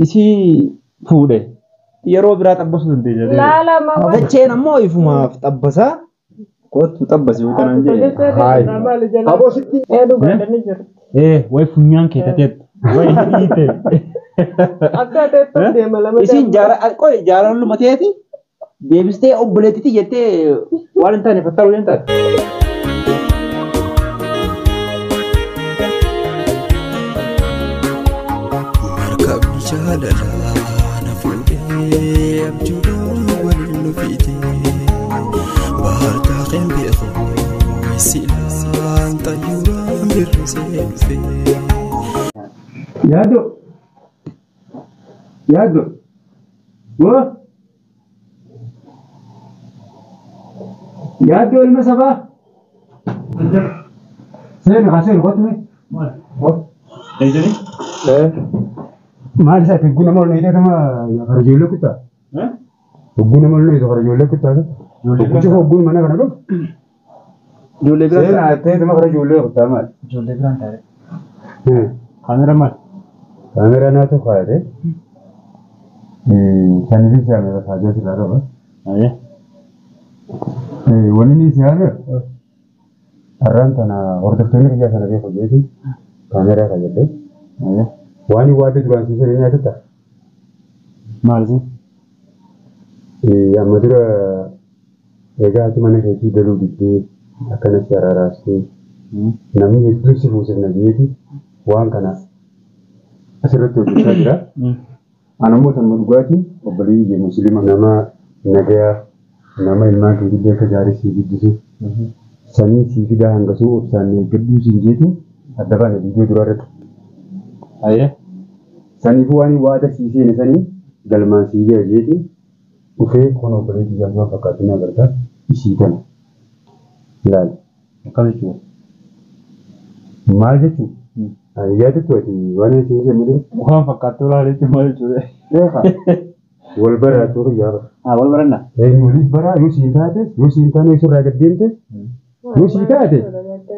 Isii fuudhe yeroo biraa xabbasuu dandeenya. Laala ma Dacheen ammoo ifumaaf xabbasaa. Kootu xabbasi yoo kanaan jedhe. Hayi. Aboo sitti Ee dhugaadhaan jiru. Ee wayi funyaan kee tateet wayi hidhiite. Akka teettu deema lama. Isiin jaara qoy jaalaluma teeti deebistee obboleettiti jettee waan hin taane fattaruu hin taate. Markabni jaalalaa na fuudhee abjuudhaan waliin nu fiite. Bahar daakeen beeku silaan xayyuuraan birrisee dhufe. Yaaddo. Yaaddo. Woo. Yaaddo ilma sabaa. Seeni haa seeni kottu mee. Eejjanii? Maal isaati hogguu nama ol dheedee nama kara ijoollee kuttaa? Hogguu nama ol dheedu kara ijoollee kuttaa. Hogguu cufa hogguun mana kana dhufu. Ijoollee biraan Seenaa ta'e nama kara ijoollee kuttaa maal? Ijoollee biraan taa'e. Kaamera maal? Kaameraa naatu kaayate. Saniifis kaameraa saajaa silaa qaba. Ayee. Wanni inni si haame har'aan tana hordoftoonni biyya sana beeku jeeti kaameraa fayyadde. Ayee. Waan inni waadde duraan siisee ni nyaatatta. Maal isin? Amma dura egaa ati mana keetii galuu diddee akkana si araaraastee namni hedduun si fuusifna jeeti waan kana asirratti hojjechaa jira. Ani immoo tanuma dhugaatiin obboleeyyi musliima nama nagayaa nama ilmaan keetillee akka gaarii sii guddisu sanii sii fidaa hangasuu obsaan eeggadhuu siin jeetiin adda baane viidiyoo duraa irratti. Ayee. Saniifuu waan waada sii seene sanii galmaan sii gahe jeetiin dhufee kun obboleettii jaalala fakkaatu ni agarta isii kana ilaali. Akkam jechuudha? Maal jechuun? Ani yaadattu ati waan isin jennu dura. Waan fakkaattuu laala jechuun maal jechuudha? Beekaa. Wal baraatu xiyyaara. Haa wal barannaa? Eenyu walis baraa yoo siin taate yoo siin taane yoo sirraa gad deemte yoo sii taate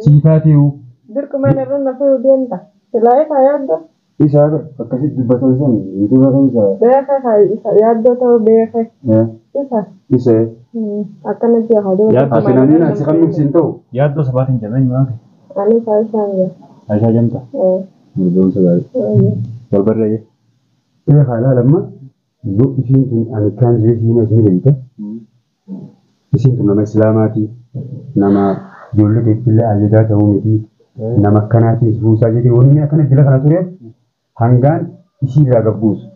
sii taateewu. Dirquma irra na fuudhu deemta. Silaa isa yaaddoo. Isaa akkasitti dubbatan san yuutuuba keessa. Beeka isa yaaddoo ta'uu beeka. Isa. Isa. Akkanatti haa deemu. Ati namni asi kan nuuf siin ta'u. Yaaddoo sabaatiin jabeenya waan kee. Ani isaa isaan jira. Aishaa jamta. Barumsa gaarii. Wal barra jee. Beekaa ilaalamma yoo isiin tun ani kaan jee siin as ni beekta. Isiin tun nama islaamaati. Nama ijoollee keettillee ayyadaa ta'uu miti. Nama akkanaatiis buusaa jedhee wanni akkana jila kana tureef hangaan isii irraa gabbuusu.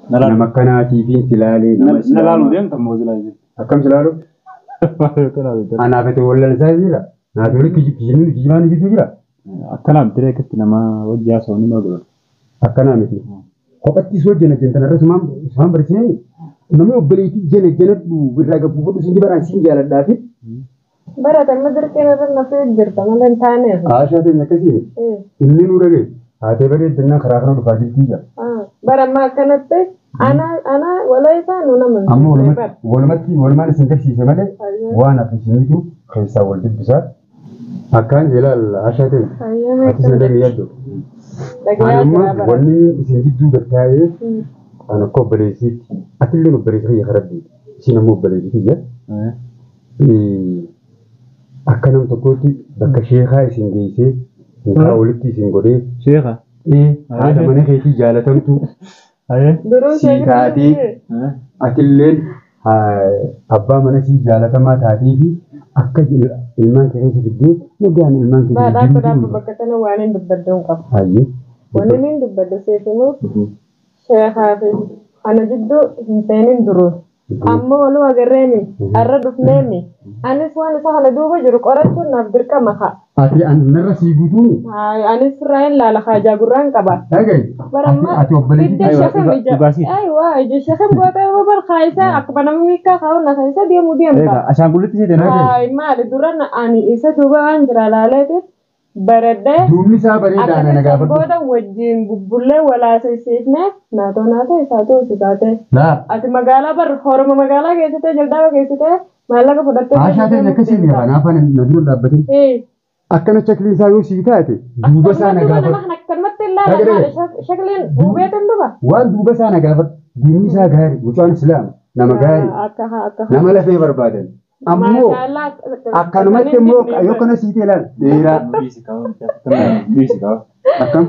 Nama akkanaatii fi silaalee nama Na laaluu deemta moo silaa jechuudha? Akkam silaalu? Anaaf ati wallansaa jira. Naaf walitti kijibni kijibaan jidduu jira. Akkanaa miti akkatti nama wajji haasa'u ni maal Akkanaa miti. Kophattis wajjin ajjantan irra sumaan barsiisanii namni obboleettii jana janadhu irraa gabbuufadhu siin baraan siin jaaladhaa fi. Baratan dirqina irra na fuudhu jirta malee hin taaneef. Haashaa teenya akkasii miti. Inni nuu dhagaye haatee bareeddannaa karaa kana dhufaa jirtii jira. Bara ammaa akkanatti ana ana walaa isaa nu nama. Amma walumatti walumaan isin garsiise malee waan hafe isiniitu keessaa wal dubbisaa. Akkaan jeelaal haashaa teenya. Ati sana deemi yaaddu. Ani amma wanni isin gidduu gad taa'ee ani akka obboleessiitti atillee obboleessa kiyya karaa isin ammoo obboleessi kiyya. Akka nam tokkootti bakka sheekaa isin geessee mukaa walitti isin godhee. Sheekaa? Haadha mana keetii jaalatamtu sii taatee atilleen abbaa mana sii jaalatamaa taatee fi akka ilmaan kee keessa fiddee nagaan ilmaan kee Baadhaa kudhaaf bakka tana waan hin dubbaddu hin qabu. Hayyee. Wanni hin dubbaddu siif immoo sheekaa fi ana jidduu hin seenin duruu. Ammoo waluu agarreemi har'a dhufneemi anis waan isa kana duuba jiru qorachuun naaf dirqama haa. Ati narra sii guutuuni? Anis irraa hin laala haajaa gurraan qaba. Dhagayi. Ati obboleettii Hidda shakam ija. Aywa ija shakam gootee babar kaayisa akkuma namni miikaa kaa'u na kaayisa deemu deemta. Ashaangullitti siite na. Maali dura ani isa duuba waan jira laaleeti baradhee. Duubni isaa bareedaa na gaafadhu. Booda wajjin bubbullee walaasisiifne naatoo naatoo isaa toosi taate. Ati magaalaa bar horoma magaalaa keessatti jaldaaba keessatti maallaqa fudhattee. Haashaa ta'e akkasii ni qaba naafaan na dura dhaabbatin. Akkana chakli isaa yoo sii taate duuba isaa na gaafadhu. Akkanumatti laala maali shakliin hubeetan dhufa. Waan duuba isaa na gaafadhu. Diinni isaa gaarii, mucaan Islaama, nama gaarii, nama lafee barbaadan. Ammoo akkanumatti immoo yoo kana siitee ilaal dheeraa. Akkam?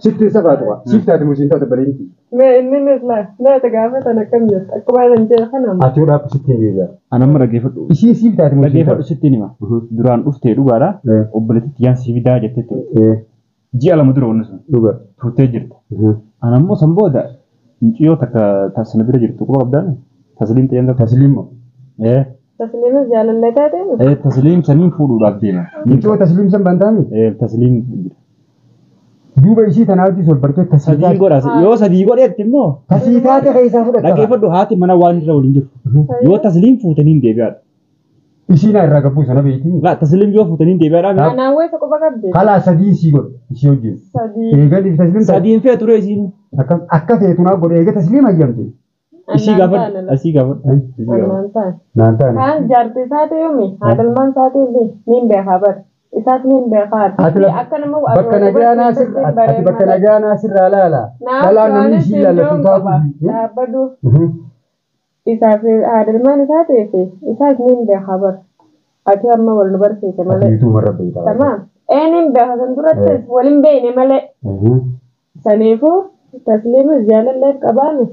Sitti safaatu waa. Siif taate moo siin taate bareeddi. Mee inni laa mee ati gaafatan akkam jettu akkuma isin jedhe kana. Ati yoo dhaabbu sitti hin deebi'a. Anamma dhaggeeffadhu. Ishii siif taate moo siin Dhaggeeffadhu taate? sitti hima. Duraan dhuftee dhugaadha. Obboleettitti yaan si fidaa jettee turte. Ji'a 2 dura wanni sun Dhuga. turtee jirta. Anammoo san booda mucayyoo takka sana bira jirtu quba qabdaan Tasliim ta'een tokko. Tasliim moo? Tasliimis jaalallee taate. Tasliim saniin fuudhuudhaaf deema. Mucayyoo tasliim san bantaami? Tasliim jira. Duuba ishii tanaa wajjin sol bartee tasii Sadii godha. Yoo sadii godheetti immoo tasii taate keessaa fudhatta. dhaggeeffadhu haati mana waan irra waliin jiru. Yoo tasliim fuutaniin deebi'aadha. Ishii naa irraa gabbuu sana beektii. Laa tasliim yoo fuutaniin deebi'aadha. Anaan weessa quba qabdi. Kalaa sadii isii godhe ishii wajjin. Sadii. Eegalii tasliim taate. Sadiin fee ture isiin. Akkam akka feetu naa godhe eega tasliim hayyamte. Ishii gaafadhu. Asii gaafadhu. Annaan taane. Naan taane. Kaan jaartii isaati yoomi haadhalmaan isaati niin beekaa bar. Isaas niin beekaa. Akka nama Bakka nagaa naa sirra ati bakka nagaa naa sirraa laala. Dhalaan namni ishii ilaallatu taatu. Dhaabbadhuuf isaaf haadhalmaan isaatii fi isaas niin beekaa bar. Ati amma wal nu barsiise malee. Atiituu marra beektaa. Tamaam. Eeniin beekaa san durattis waliin beekne malee. Saniifuu tasliimis jaalalleef qabaame.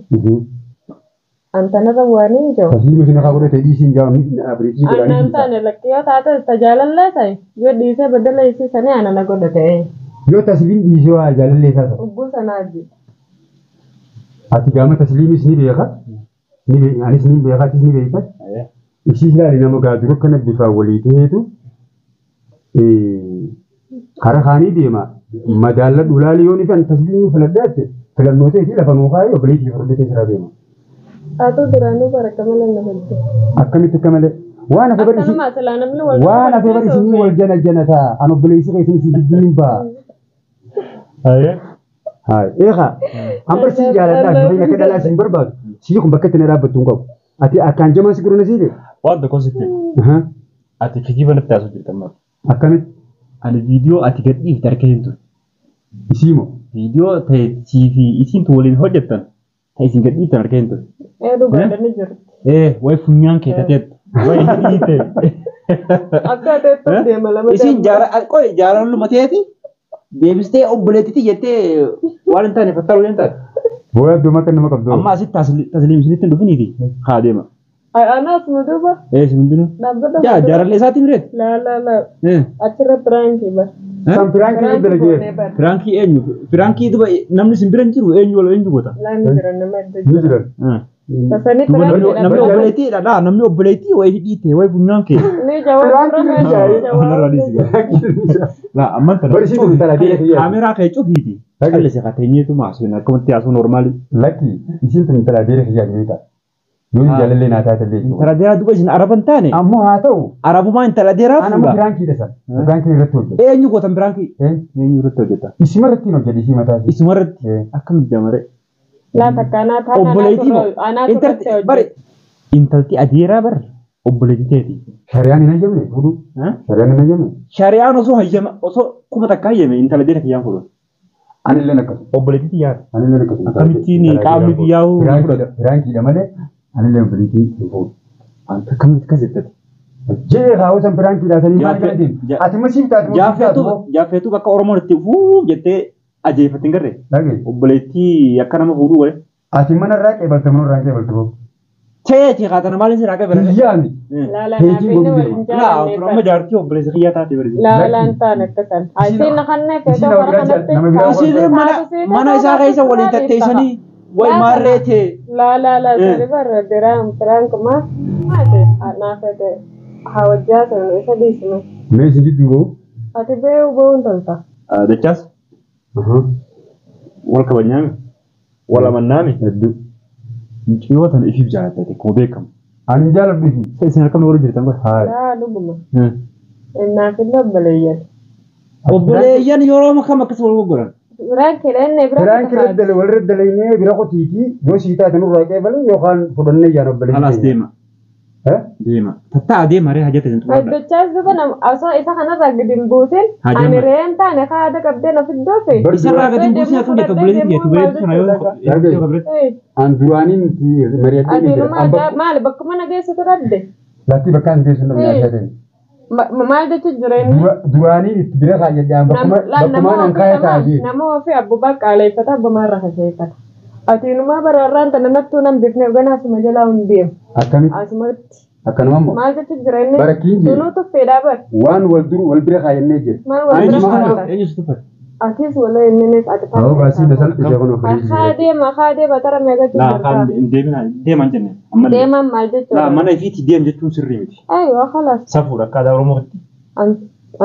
Antanarra waan hin jiru. Tasliima isin haa godhate dhiisiin jaa abreetii Annaan godhanii. taane lakkii yoo taate tajaalallee ta'e yoo dhiisee badala isii sanii ana na godhate. Yoo tasliim dhiisee waa jaalallee isaa ta'u. Ugguu sanaa ji. Ati gaama tasliimis ni beeka. Anis ni beeka atis ni beekta. Ishii ilaali nama gaaduru akkana bifaan walii ta'eetu karaa kaanii deema. Madaalladhu ilaali yoo ni kan tasliimii filadhaatti filannoo ta'eetii lafa nuu kaayee obboleettii fudhatee siraa deema. Atu duraanuu baraka malee na filte. Akkamitti akka malee waan hafe bari Akkanuma silaa namni wal waan hafe bari isinii wal jala jala ta'a an obboleessi keessan isin gidduu hin ba'a. Hayi eegaa an barsiin jaaladhaa fi akka dhalaa isin barbaadu sii kun bakka itti na dhaabbattu hin qabu. Ati akkaan jamaa si gurna siite. Waan tokko sitti. Ati kijiba natti haasoo jirta amma. Akkamitti Ani viidiyoo ati gad dhiifte harka hin ture. isii moo Viidiyoo ta'e sii fi isiintu waliin hojjettan ta'e isin gad dhiiftan harka hin ture. Dhugaadha ni jirti. Wayi funyaan kee tateettu. Wayi dhiite. Akka ateettu deema lama. Isin jaalaluma teeti deebistee obboleettitti jettee waan hin taane fattaluu hin taate. Booya adduma akka nama qabdu. Amma asitti tasliim isinitti hin dhufiniiti haa deema. Anaas nu duuba. Isin hundinuu. Dhaabbata. Yaa jaalallee isaati mireet. Laa laa laa. Achirra piraankii bar. Kan piraankii ni dalagee. Piraankii eenyu? Piraankii duba namni isin bira hin jiru eenyu wal eenyu goota? Laa ni jiran nama hedduu Ni jira. jiran. Tasanii Namni piraankii obboleettii dha namni obboleettii wayi hidhiite wayi funyaan kee. Ni jawaa Piraankii Laa amman tana. Bari isiin intala beela kiyya. Kaameraa kee cufiiti. Qallise kateenyeetu maasuun akkamatti haasuu normaali. Lakki isiin tun intala beela kiyyaa beekta. Yoo jaalallee naa taate illee jechuudha. Intala dheeraa duba isin araban taane. Ammoo haa ta'u Arabumaa intala dheeraa an amma fuudha. piraankiidha san. Piraankii irratti hojjeta. Eenyu gootan piraankii? Eenyu irratti hojjeta? Isuma irratti hin hojjedhe isii mataa ishee. Isuma irratti akkamitti jamare? Laa takka anaa taane Obboleettii moo? anaa Intalti turratti bare hojjete. intalti adeeraa bar obboleettii teeti. Shari'aan hin hayyamne fuudhuu. Shari'aan hin hayyamne. Shari'aan osoo hayyama osoo 1000 hayyame intala dheeraa kiyyaan fuudhu. Anillee akkasuma. Obboleettii xiyyaara. Anillee akkasuma. Akkamittiin qaamni xiyyaa'uu Piraankiidha malee anillee obboleettii hin fuudhu. Akkamitti akkas jettati? Jee haawusan piraankiidha sanii maal kana deemu? Ati immoo siif taate moo siif taatu moo? Jaaffeetu bakka Oromoon itti fuuf jettee ajeeffatte hin garree? Dhagaye. Obboleettii akka nama fuudhuu godhe. Ati mana irraa qeebalta mana irraa qeebaltu moo? Teeti haatana maaliin sirraa qeebalta? Biyyaa miti. Laa laa Teetii naaf inni gombee. waliin Laa jaalallee amma jaartii obboleessa kiyyaa taate bari. Laa laa hin taane akkasan. Isiin na kannee Isiin nama biraa nama biraa Isiin mana isaa keessa waliin tatteessanii wayi maarree tee. Laa laa laa sani barra diraan piraankuma maate naafete hawajjaa sana isa dhiisme. Mee isin jidduu ba'u? Ati beeku ba'uun tolta. Dachaas wal kabajaami wal amannaami Hedduu. mucayyoo tana ifiif jaallatte akkuma beekamu. Ani hin jaaladhu ifi. Isin harka warra jirtan bara. Hayi. Laa dhuguma. Naaf illee obboleeyyan. Obboleeyyan yeroo kam akkas wal goggoran? Piraankii dhenne Piraankii irra wal irra dalaynee bira qotiitii yoo sii taate nurraa qeebalu yookaan fudhannee yaan obboleettii. Alaas deema. Deema. Tattaa deema ree hajjate sin xumuradha. Hojjechaas duuba osoo isa kanarraa gadi hin buusin ani re'een taane haada qabdee na fiddoofe. Isarraa gadi hin buusin atu jette obboleettii kiyya obboleettii sana yoo An duraaniin mari'attee ni jira. Maali bakkuma na geessitu dhabde. Laatti bakka an geessu namni ashateen. Maal jechuun jira inni? Duraaniin itti bira kaayyadhaan bakkumaan an kaaya taa'ee. Nama ofii abbubaa qaaleeffata abbumaa irra kasheeffata. Ati inumaa baraarraan tana nattuu nan bifne ganaa asuma jalaa hin deemu. Akkamitti? Asumatti. Akkanuma immoo? Maal jechuun jira inni? Barakkiin jira. Sunuu tuffeedhaa bar. Waan wal duru wal bira kaayyannee jira. Maal wal bira kaayyata? Eenyutu tuffate? Atis wala inninis ati Awwa baasii basal ishee kun ofii. Haa deema haa deema tara meeqa Laa kaan deeman jenne. Deeman maal jechuudha? Laa mana ifiitti deem jechuun sirrii miti. Ayyoo khalaas. Safuudha akka aadaa Oromootti.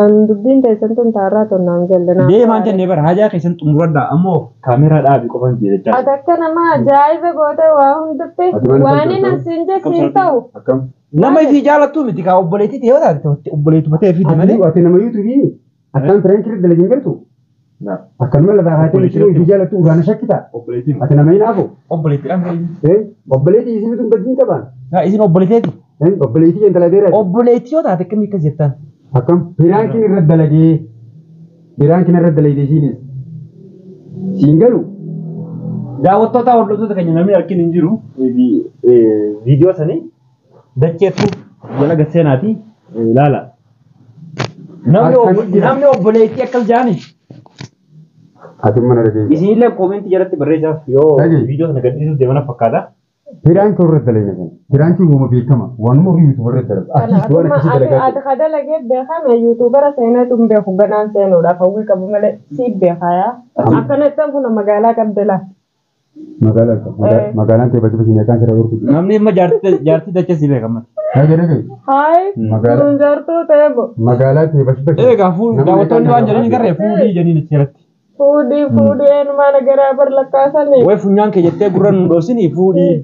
An dubbiin teessan tun taarraa tonnaan jelle. Deemaan jennee bara hajaa keessan xumuradhaa ammoo kaameraa dhaabi qofan jechaa. Ati akka nama ajaa'iba goote waa hundatti waan inni siin jessiin ta'u. Akkam. Nama ifii jaalattuu miti kaa obboleettii ta'e yoo taate obboleettuma ta'e fiiti malee. Ati nama yuutuubii akkaan fireenkii dalagin gartu. Akkanuma lafaa kaatee ishee ifii jaalattu uraana shakkita. Obboleettii. Ati nama hin hafu. Obboleettiidhaan. Obboleettii isin tun badii hin qabaan. Isin obboleetteeti. Obboleettii intala beeraati. Obboleettii yoo taate akkamii akkas jettaan? Akkam piraankiin irra dalagee piraankiin irra dalagee isiinis siin galu. Daawwattoota hordoftoota keenya namni harkin hin jiru viidiyoo sanii dacheetu jala gatseenaati ilaala. Namni obboleettii akkas jaani. Ati mana dhageessa. Isinillee koomentii jalatti barreessaaf yoo viidiyoo sana gadhiisuuf deemana fakkaata. Piraankiin irra dalagee sana. Piraankiin uuma beekama. Waanuma horii yuutuuba irra dalagu. Atiis waan akkasii dalagaa. Ati ka dalagee beekame yuutuubara seeneetu hin beeku ganaan seenuudhaaf hawwii qabu malee siif beekaa. Akkana ittiin kun magaalaa qabde laa. Magaalaa magaalaan ta'e bakki bakki meeqaan sirra gorku. Namni amma jaartii dachee si beekama. Dhagee dhagee. Haay. Kun jaartuu ta'e bo. Magaalaa ta'e bakki bakki. Egaa fuudhii daawwattoonni waan jedhanii garee fuudhii jedhanii achi jalatti. Fuudhii fuudhii eenyumaa nagaraa bar lakkaasanii. Wayi funyaan kee jettee gurra nu dhoosini fuudhii.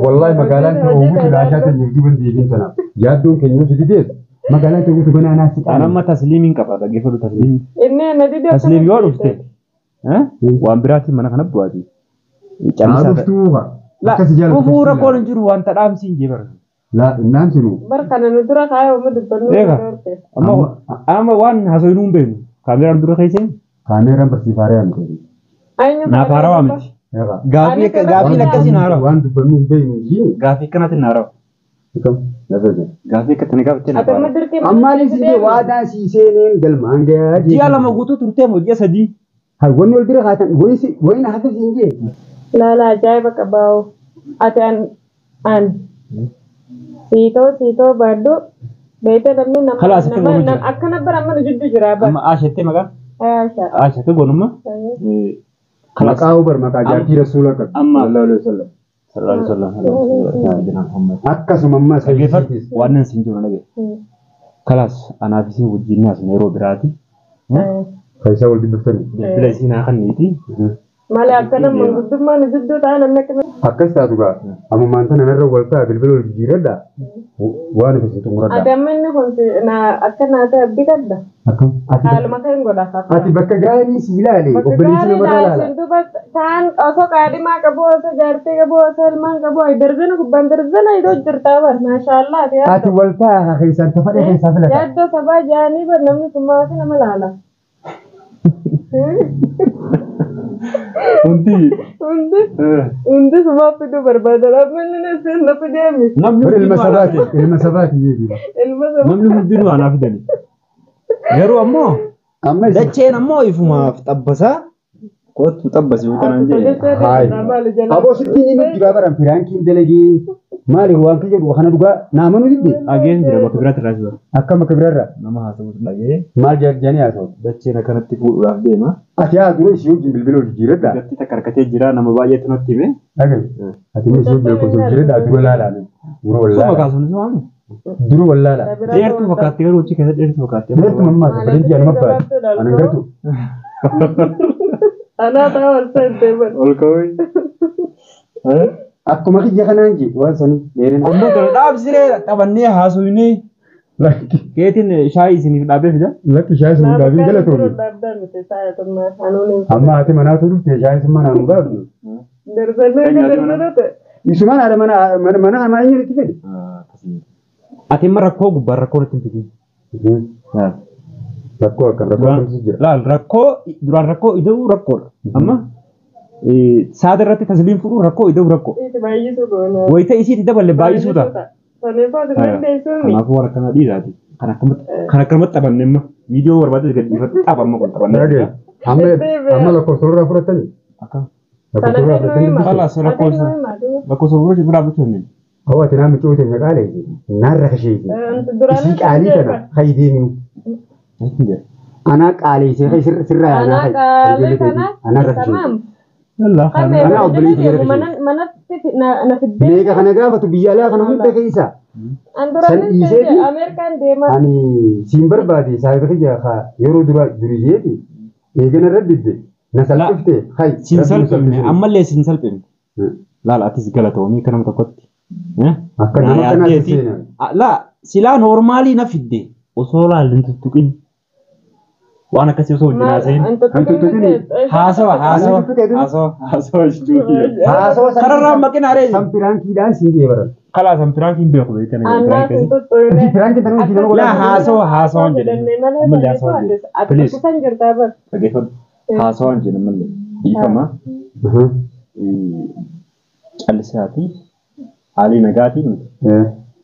Wallahi magaalaan ta'e uumutu laashaa ta'e jirtu ban deebiin tanaaf. Yaaddoon keenya yoo si didees magaalaan ta'e uumutu banaa naasi qaama. Amma tasliimiin qaba dhaggeeffadhu tasliimiin. Inni na didee. Tasliim yoo dhufte waan biraatiin mana kana bu'aati. Callisaa dhuftuu akkasi jaalatu. Dhufuu rakkoon hin jiru wanta dhaamsiin jee bara. Laa innaan sinu. Bar kana nu dura kaayee uumu dubbannu. Amma waan haasofnu hin beeknu kaameraan dura keesseen. Kaameraan barsiifaaree miti. Naaf haarawaa miti. Gaafiin akkasii na haarawaa. Waan dubbannu hin beeknu jee. Gaafii akkanaatiin na haarawaa. Gaafii akkatti gaafattee na haarawaa. Ammaan isin waadaa sii seeneen galmaan gahaa jee. Ji'a lama guutuu turtee moo ji'a sadii? Wanni wal bira kaatan wayin hafe siin jee. Laala ajaa'iba qabaa'u. Ati an siitoo baadhu beekte namni nama akkana bara amma nu jidduu jira bara. Amma Aashattee maqaan? Aasha. Aasha akka goonummaa? Maqaa Ubar maqaa jaartii Rasuula qabu. Amma. Sallallahu alaihi wasallam. Akkasuma ammaa Dhaggeeffadhu waan nan siin jiru dhagee. Kalaas anaaf isin wajjin haasofna yeroo biraati. Faayisaa wal dubbiftanii. Bilbila isiin haa kenniiti. Malee akkana manguddummaa nu jidduu ta'a namni akka. Akkas taatu gaa ammumaan tana narra wal ta'a bilbila wal jijjiiradhaa waan isin xumuradhaa. Ati amma inni kun akka naa ta'e abdii qabda. Akkam. Haaluma kan godha. Ati bakka gaarii si ilaale obboleessi nama ilaala. Duuba taan osoo qaadhimaa qabu osoo jaartii qabu osoo ilmaan qabu darzana gubbaan darzana iddoo jirtaa bar maashaallah. Ati wal ta'a keessaan tafadhe keessaa filata. Yaaddoo sabaa jaanii bar namni summaa fi nama laala. Hundi sumaa fiduu barbaada. Namni na na fideemi. Namni ilma sabaati. Ilma sabaati jechuudha. Ilma sabaati. Namni hundinuu anaa fidani. Garuu ammoo dacheen ammoo ifumaaf xabbasaa kootu xabbasi yoo kanaan jedhe. Aboo sittiin himuu jiraa baran firaankiin dalagee maali waan kiyya dhugaa kana dhugaa naamanuu didde. Dhageen jira bakka biraatti irraa jira. Akkam bakka biraarraa? Nama haasawutu dhagee. Maal jedhanii haasawu? Dacheen akkanatti fuudhuudhaaf deema. Ati haa dura ishee wajjin bilbila hojii jiradhaa. Gatti takka harkatee jira nama baay'eetu natti hime. Dhagaye. Ati mee ishee wajjin lakkoofsa jiradhaa dura laalaa. Dura Suma wallaalaa. kaasuun si waame. Dura wallaalaa. Dheertuu fakkaatti garuu hojii keessatti dheertuu fakkaatti. Dheertuu mammaa sabbaleen ji'a nama baate. Anan gartuu. Anaa ta'a wal seentee bari. Ol ka'uu. Akkuma kiyya kanaan jee waan sanii dheerina. Ammoo kana dhaabsiree taphannee haasofnee keetiin shaayii isiniif dhaabee fida. Lakki shaayii sun dhaabiin galatoomi. Amma haati manaatu dhufte shaayii sun manaan hin baafnu. Darzanee darzanee ta'e. Isumaan haadha mana mana mana eenyu itti fide? Ati imma rakkoo gubbaa rakkoo irratti hin fidin. Rakkoo akkam rakkoo akkamtu jira? Laal rakkoo duraan rakkoo ida'uu rakkoodha. Amma saada irratti tasliin fuudhuun rakkoo ida'uu rakkoo. Itti baay'isuu goona. Wayita isiitti daballe baay'isuu ta'a. Saniifuu ati dandeessuumi. Kanaafuu waan akkanaa dhiiraati. Kan akkanumatti taphanne amma viidiyoo barbaade gad dhiifadhu tapha amma kun taphanne. Amma lakkoofsa irraa fudhatanii? Akka. Lakkoofsa irraa fudhatanii? Kalaas lakkoofsa. Lakkoofsa irraa fudhatanii. Hawwa ati nama cuute maqaalee narra kasheeti. Isii qaalii tana haydeenu. Anaa qaaleessee hay sirraa anaa hay. Anarra kasheeti. Anaa obboleetti gara kasheeti. Manatti na fiddee. Meeqa kana gaafatu biyya alaa kana hunda keessa. San dhiiseeti. Ameerikaan deema. Ani siin barbaade saayiba kiyya yeroo dura duriyeeti. Eegana irra didde na salphifte hay. Siin salphifne ammallee siin salphifne. Laala atis galatoomii kanama tokkotti. Akka nama kanaatti seenan. Laa silaa noormaalii na fidde osoo laalli tuttuqin waan akkasii osoo wajjin haasa'in. Haasawa haasawa haasawa haasawa jechuudha. Haasawa Kararraa maqina aree. San piraankiidhaan siin jee baran. Kalaa san piraankiin beeku beektan. Annaa sin tuttuqine. Piraankiin tan hojii nama Laa haasawa haasawaan jedhan. Ammallee haasawaan jedhan. Ati kusan jirtaa bar. Dhageeffadhu. Haasawaan jedhan ammallee. Dhiifama. Callisaatii. Haalli nagaatiin miti.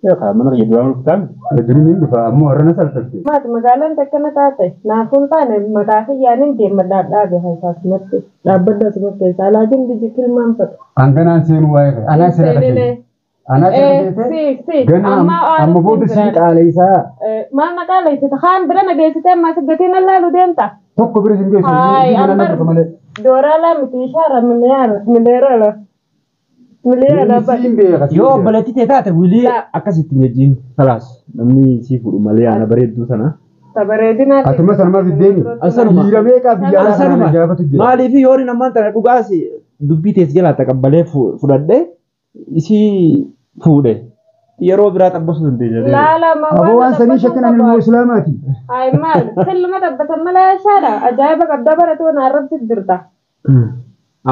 Yookaan mana kiyya duraan dhuftaan. Durii dhufa ammoo har'a na salphatte. Maati magaalaan takkana taate naafuun taane mataa kiyyaanin deema dhaabe haasumatti dhaabbadda asuma keessaa laakiin biyyi kilmaan fadhu. Hanganaan seenuu waa'ee kee. Anaa sirra kasheeti. Anaa sirra kasheete. Gana amma booda sii qaaleessaa. Maal na qaaleessite haan bira na geessite ammaa si gatiin allaalu deemta. Tokko bira sin geessu. Haay amma dooraalaa miti ishaara miliyoona. Yoo obboleettii ta'e taate wilii akkasitti hin jejjiin kalaas namni sii fuudhu malee ana bareedduu sana. Atuma sanuma fiddeemi. Dhiira meeqaa biyya alaa kana gaafatu jira. Maaliif yoon ammaan tana dhugaas dubbii teessi jalaa taqabbalee fudhadhee isii fuudhe yeroo biraa xabbasuu dandeenya. Laala Aboo waan sanii shakkin ani immoo islaamaati. Hayi maal filma xabbasan malee ashaadha ajaa'iba qabda baratoo na arrabsi jirta.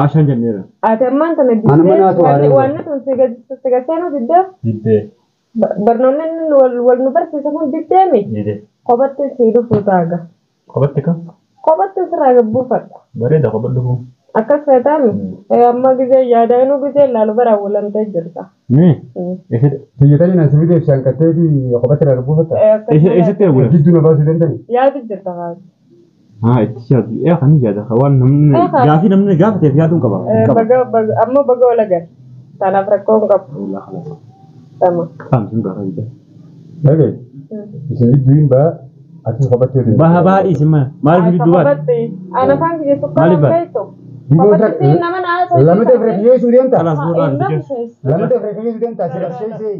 Ashaan jenneera. Ati ammaan tana diddee waan tun si gaseenuu diddee. Diddee. Barnoonni inni wal nu barsiisa kun diddeemi. Diddee. Kophatti si dhufuu taaga. Kophatti kam? Kophatti sirraa gabbuufadha. Bareeda kophatti dhufuu. Akkas feetaami. Amma gizee yaada inuu gizee ilaalu bara walamtee jirta. Biyya tani naan simiteef shaanqatteeti kophatti irraa gabbuufatta. Eessatti eegule? Gidduu na baasuu danda'ani. Yaadu jirta kaas. Itti yaadu. Kan yaada. Waan namni gaafii namni gaafateef yaaduun qaba. Amma baga wal agarra. Kanaaf rakkoo hin qabu. Tama. Qaamni gaafa jira. Dhagaye. Isin gidduu hin ba'a. Atis kophatti yoo Baha baha dhiisi mana. Maaliif gidduu baate? Kophatti. Ana afaan kiyya sukkaara beektu. Kophatti nama naa Lama ta'e firee deemta. Kalaas booda Lama ta'e firee deemta. Sirra sheesee.